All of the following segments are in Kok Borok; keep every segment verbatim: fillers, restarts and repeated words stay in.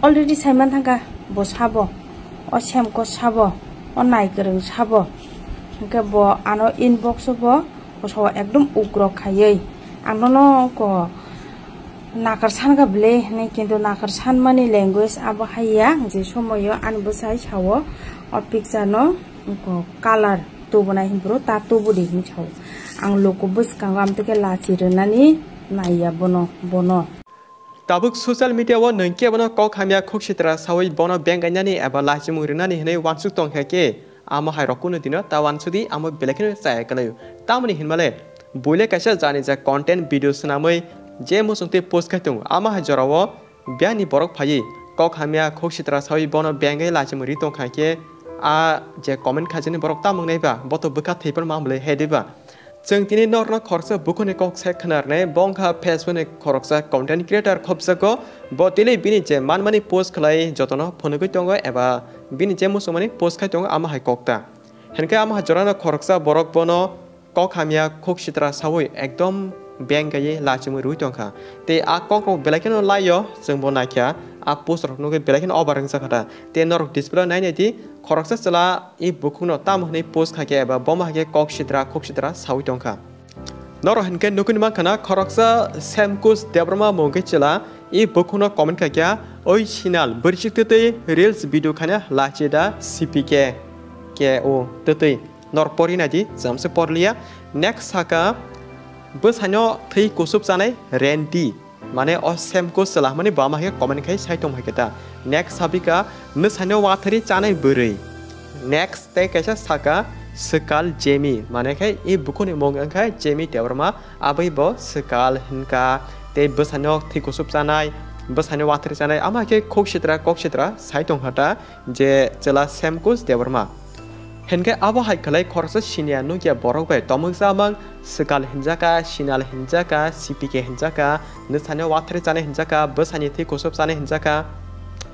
Already saiman thangkha, bo sabo, o Semkos sabo, o naikwrwng sabo. Hwnkhe bo ano inbox o bo, bo sabo ekdom ugro khaiwi. Ang nono ko nakar sankha bwle hinwi, kintu nakar sanmani language abo haiya, je somoio ani bwsai sao o picture no ko color tubunai hinphuru ta tubudi hinwi sao. Ang luku bwskango amtwkhe lachi rwnani naiya bono, bono. Tabuk social media o nwng khe bono kok hamya khuk sitra sawi bono beng gainani eba lachimung rinani hinwi wansuk tongkha khe, amo hai rok kunu dino ta wansudi amo belai kheno chaya kwlaio. Tamoni hinmale, buile kaisa jani ja content video swnamwi je muchungtwi post khai tongo, amo hai jorao biyani borok phaiwi kok hamya khuk sitra sawi bono beng gai lachimung ri tongkha khe, a je comment khaijani borok tamung nai ba, bo to bwkha thwiphar ma bwlai hai diba. Chwng tini norno khoroksa bukhukni kok se khwnarnai, bo wngkha Facebook ni khoroksa content creator khopjago. Bo tini bini je manmani post khlai jotono phunugwi tongo eba bini je muchungmani post khai tongo, amo hai kok ta. Hinkhe amo hai jorano khoroksa borok bono kok hamya khuk sitra sawi ekdom beng gaiwi lachimwi rwi tongkha. Tei a kok rok belai kheno laio, chwng bo naikha, a post rok nugwi belai kheno over wngjakha ta. Tei norok display o nai nai di, khoroksa chwla i bukhukno tamo hwnwi post khaikha eba bomo haikhe kok sitra khuk sitra sawi tongkha. Norok hinkhe nukwi mankha na, khoroksa Semkus Debbarma mungwi chwla i bukhukno comment khaikha, "Oi Sinal, bwrwsik twtwi reels video khaina lachi da C P K K O twtwi." Norok pori nai di, chwmse porliya. Next saka, "Bwsaino thwi kusup chanai Randy." Mane o Semkus chwla hwnmani bo ama hai comment khai sai tong hai khe ta. Next sabika, "Nwsaino wathari chanai bwrwi." Next tei kaisa saka, "Swkal Jemi." Mane khai i bukhukni mung wngkha Jemi Debbarma, abwi bo swkal hinka. Tei bwsaino thwi kusup chanai, bwsaino wathari chanai, ama khe khuk sitra kok sitra sai tong kha ta je chwla Semkus Debbarma. Hinkhe abo hai khlai khoroksa siniya nukya borok bai tomwk chamang, swkal hinjaka, sinal hinjaka, C P K hinjaka, nwsani wathari chani hinjaka, bwsani thwi kusup chani hinjaka.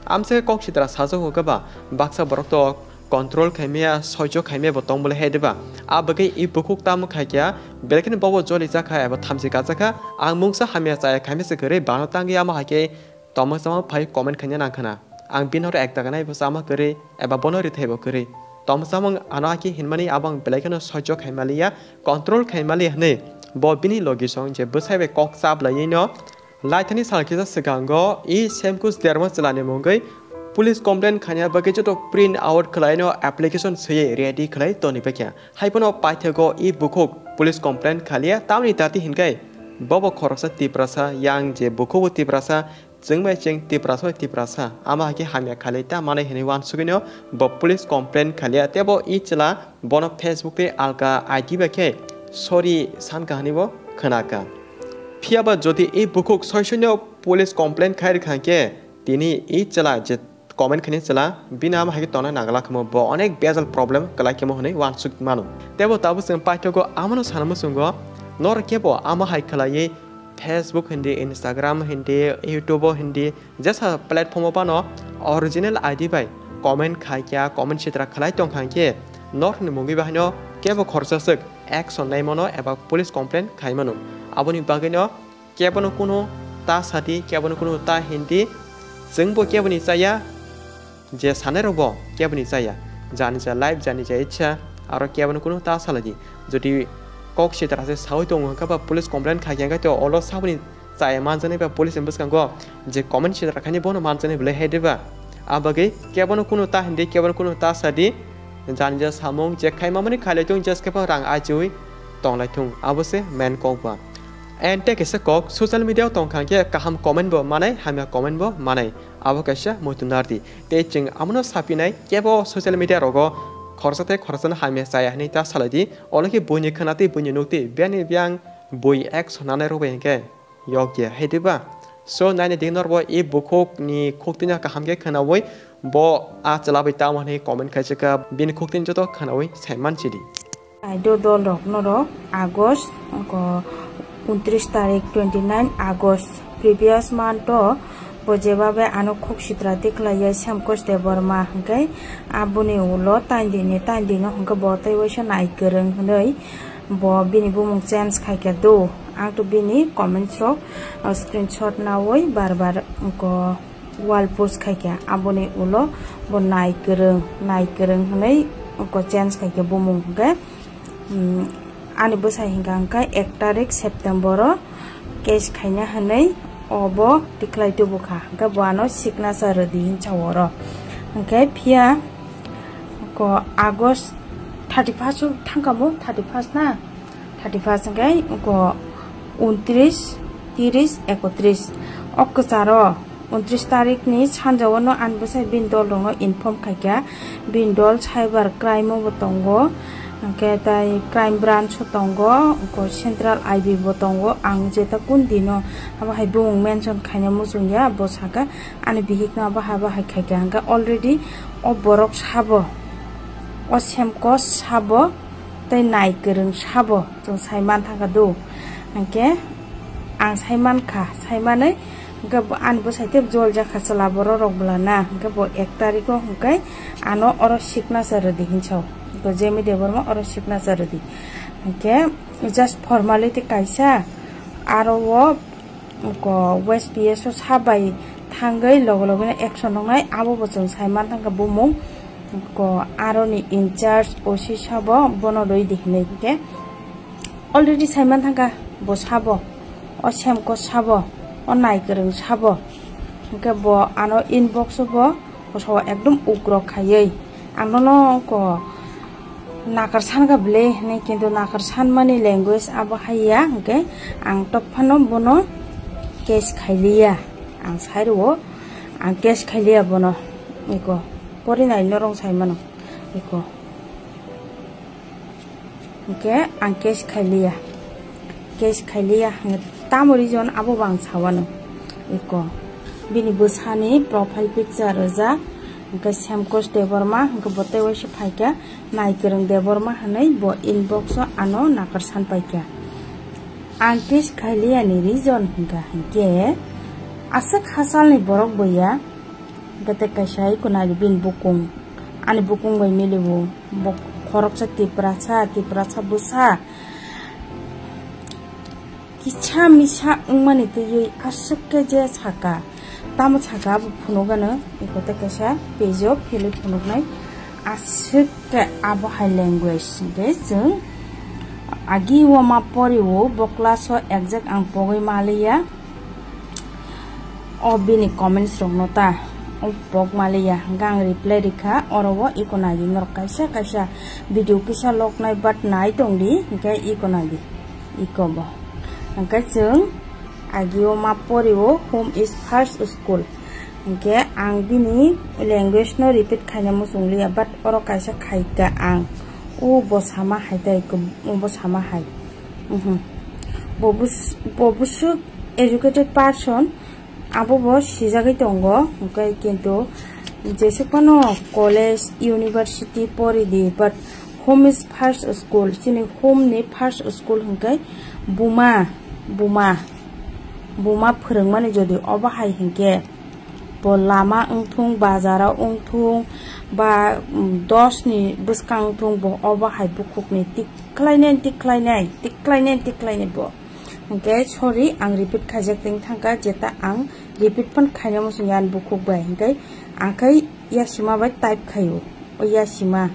Amse kok sitra sajak hwnkhe ba baksa borok to control khaimaya, soijo khaimaya bo tong bwle hai diba? A bagwi i bukhuk tamo khaikya, belai kheno bobo joli jakha eba thamchi kajakha, ang mungsa hamya chaya khaimase kwrwi bano tangwi amo hai khe Tongma sama phai comment khaina nang khna. Ang bini horo ek daga nai bo sama kwrwi eba bono rithai bo kwrwi. Tongma sama ano aki hinmani abo ang belai kheno soijo khai maliya, control khai maliya hwnwi bo bini logi song je bwsai bai kok chap laiwi no. Laithani sal kisa swkango i Semkus Derma chwlani mungwi police complaint khaina bagwi joto print out khwlaino application swiwi ready khwlai toni paikha. Haiphano paithago i bukhuk police complaint khaliya tamni dati hinkai bobo khoroksa Tiprasa yang je bukhugo Tiprasa. Chwng bai chwng Tiprasa bai Tiprasa, ama hai khe hamya khalai ta manai hwnwi uansugwino bo police complaint khaliya, tei bo i chwla bono Facebook tei alka I D bai khe sorry sankha hwnwi bo khwnaka. Phiya ba jodi i bukhuk soi soino police complaint khai rwkha hwnkhe tini i chwla je comment khaini chwla bini ama hai khe tongna nangla khamo, bo onek bejal problem kwlai khamo hwnwi uansuk mano. Tei bo tabuk chwng paithago amano sana muchungo norok kebo ama hai khwlaiwi Facebook hindi, Instagram hindi, YouTube o hindi, jesa platform o phano original I D bai comment khai kya, comment sitra khlai tong kha khe norokni mungwi bahaino kebo khorsa swk action nai mano eba police complaint khai mano. Aboni bagwino kebono kunu ta sadi, kebono kunu ta hindi, chwngbo keboni chaya. Je sanai rok bo keboni chaya, jani ja life, jani ja ichha, aro kebono kunu ta saladi. Jodi kok sitra se sawi tongo hwnkhe ba police complaint khai khe to olo saboni chaya manjani ba police ni bwskango je comment sitra khaini bono manjani belai hai diba? A bagwi kebono kunu ta hindi, kebono kunu ta sadi, jani ja samung je khai mamani khailai tung, je skhe rang achiwi tonglai thung, abo se main kok ba. And tei kaisa kok, social media o tong kha khe kaham comment bo manai, hamya comment bo manai, abo kaisa muitu nardi. Tei chwng amono sapinai, kebo social media rogo khorsa tei khorsa no hamya chaya hinwi ta salai di, olo khe buini khwna tei buini nuk tei biyani biyang bui ek sonanai rok bai hinkhe yok ya hai diba? So naini di norbo i bukhuk ni khuk tini kaham khe khwnawi bo a chwla bai tamo hinwi comment khai chwkha, bini khuk tini joto khwnawi sai man chidi. Kaido dol rok norok August, ko untris tarik, twenty nine August, previous month o bo jebabe ano khuk sitra tikhlai ya Semkos Debbarma hwnkhe aboni ulo taindini taindino hwnkhe bo tei waisa nai kwrwng hwnwi bo bini bumung change khai kha do. Ang to bini comments rok, uh, screenshot nawi bar bar ko wall post khaikha, aboni ulo bo nai kwrwng, nai kwrwng hwnwi oko change khaikha bumung hwnkhe, um, ani bwsai hwnkha hwnkhe ek tarik September o case khaina hwnwi obo tikhlai tubukha, hwnkhe bo ano signature rwdi hinsa oro. Hwnkhe phiya ko August thirty first o thangkha bo, thirty first na? Thirty first hwnkhe oko untris, tris, ekotris. O kwcharo untris tarikni sanjao no ani bwsai bini dol rokno inform khaikha. Bini dol cyber crime o bo tongo, hwnkhe tai crime branch o tongo, oko central I B bo tongo. Ang jeta kun dino abo hai bumung mention khaina muchungya, bo sakha ani bihikno abo hai abo hai khaikha, hwnkhe already o borok sabo, o Semkos sabo, tei nai kwrwng sabo chwng sai man thangkha do. Hwnkhe ang sai mankha, sai manwi hwnkhe bo ani bwsai tei jol jakha chwla borok rok bwla na, hwnkhe bo ek tarikh o hwnkhe ano oro signature rwdi hinsa o. Bo Jemi Debbarma oro signature rwdi. Hwnkhe just formality kaisa, aro o ko West P S o sa bai thangwi logo logo no action wngnai, abo bo chwng sai man thangkha bumung. Ko aroni in charge O C sabo bono rwi di hinwi hwnkhe already sai man thangkha bo sabo, o Semkos sabo, o nai kwrwng sabo, hwnkhe bo ano inbox o bo bwsao ekdom ugrok khaiwi ang nono ko nakar sankha bwle hinwi, kintu nakar sanmani language abo hai ya, hwnkhe ang tokphano bono case khailiya, ang sai rwo, ang case khailiya bono, eko porinai norok sai mano, eko. Hwnkhe ang case khailiya, case khailiya hwnkhe tamo reason abo bo ang sawano. Eko bini bwsani profile picture rijak, hwnkhe Semkos Debbarma, hwnkhe bo tei waisa phaikha Naikwrwng Debbarma hwnwi, bo inbox o ano nakar san paikha. Ang case khailiyani reason hwnkha hwnkhe aswk hachalni borok bo ya. Hwnkhe tei kaisa iko nai bini bukung, ani bukung bai miliwo. Bo khoroksa Tiprasa, Tiprasa bwsa kisa misa wngmani twiwi aswk khe je saka, tamo saka abo phunukgano, iko tei kaisa page o philwi phunuknai. Aswk khe abo hai language hwnkhe chwng agi o ma poriwo, bo class o exact ang pogwi maliya. O bini comments rokno ta, o pok maliya, hwnkhe ang reply rikha, oro o iko nai di norok kaisa kaisa video kisa loknai, but nai tong di, hwnkhe iko nai di, iko bo. Hwnkhe chwng agi o ma pori o, home is first school. Hwnkhe ang bini language no repeat khaina muchung liya, but oro kaisa khaikha ang, o bo sama hai tai, o bo sama hai. Mhm. Bo bus-, bo busuk educated person, abo bo sijagwi tongo, hwnkhe kintu jesuk phano college, university pori di, but home is first school, chini home ni first school hwnkhe buma, buma, buma phwrwngmani jodi obo hai hwnkhe bo lama wngthung, bazaro wngthung, ba, mm, dos ni bwskang wngthung, bo obo hai bukhukni tik khlainai, tik khlainai, tik khlainai, tik khlainai bo. Hwnkhe, sorry, ang repeat khaijak teng thangkha, jeta ang repeat phan khaina muchung ya ani bukhuk bai. Hwnkhe, ang khai yasima bai type khaio. O yasima.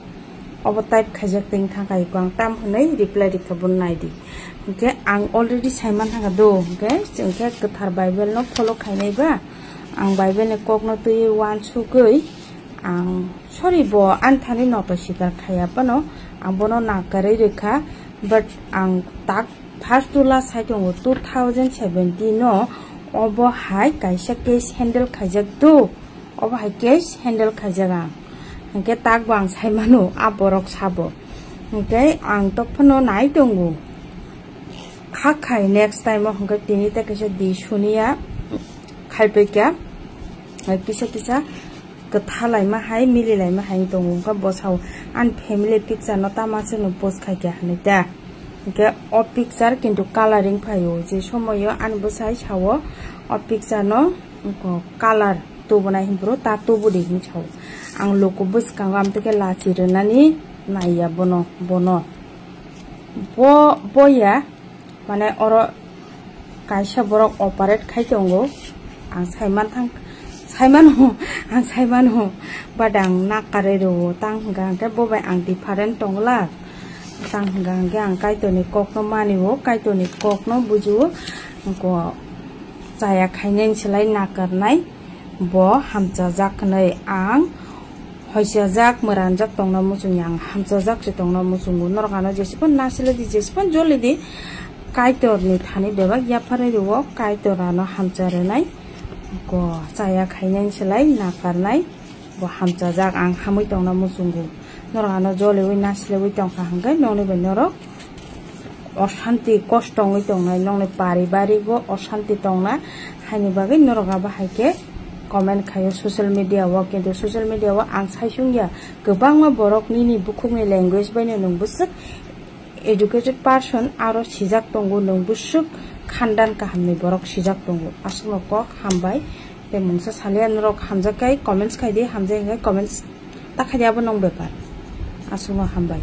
Obo type khaijak teng thangkha iko ang tam hwnwi reply rikha bo nai di. Hwnkhe, ang already saiman thangkha do. Hwnkhe, chwng khe kwthar Bible no follow khainai ba. Ang Bible ni kok no twiwi uansukwi, ang, sorry, bo ani thani noto sikar khaiya phano, ang bono nakarwi rwkha, but ang tak first to last sai tongo two thousand seventeen no, obo hai kaisa case handle khaijak do, obo hai case handle khaijak ang, hwnkhe tak bo ang sai mano, a borok sabo, hwnkhe ang tok phano nai tongo, kha khai next time o hwnkhe tini tei kaisa di suniya khai paikha, kisa kisa kwtha laima hai, mili laima hai wng tongo. Wngkha bwsao ani family picture no tama se no post khai kha hinwi ta. Hwnkhe o picture kintu colouring phaio, je somoio ani bwsai sao o picture no wngkha colour tubunai hinphuru ta tubudi hinwi sao. Ang luku bwskango amtwkhe lachi rwnani naiya bono, bono. Bo, boya. Mane oro kaisa borok operate khai tongo, ang saiman thang, Saimano, ang saimano, but ang nakarwi rwo, tang hwnkha hwnkhe bo bai ang different tongla. Tang hwnkha hwnkhe ang Kaitorni kokno manio, Kaitorni kokno bujio, ko chaya khainai slai nakarnai bo hamchajak hwnwi ang hoisajak, mwranjak tongna muchungya, ang hamchajak se tongna muchungo. Norok ano jesukon nasiledi, jesukon jolidi, Kaitorni thani bebak yapharwi rwo, Kaitor ano hamcha rwnai. Ko chaya khainai slai nakarnai bo hamchajak, ang hamwi tongna muchungo. Norok ano joliwi naslewi tongkha hwnkhe nokni bai norok oshanti kosto wngwi tongnai, nokni paribarigo oshanti tongna, haini bagwi norok abo hai khe comment khaio social media o, kintu social media o ang saisungya kwbangma borok nini bukhukni language baino nwng bwswk educated person aro sijak tongo, nwng bwswk khandan kahamni borok sijak tongo. Aswkno kok hambai tei mungsa salia norok hamjak kai comments khai di, hamjak hwnkhe comments ta khai di, abo nong bepar. Aswkno hambai.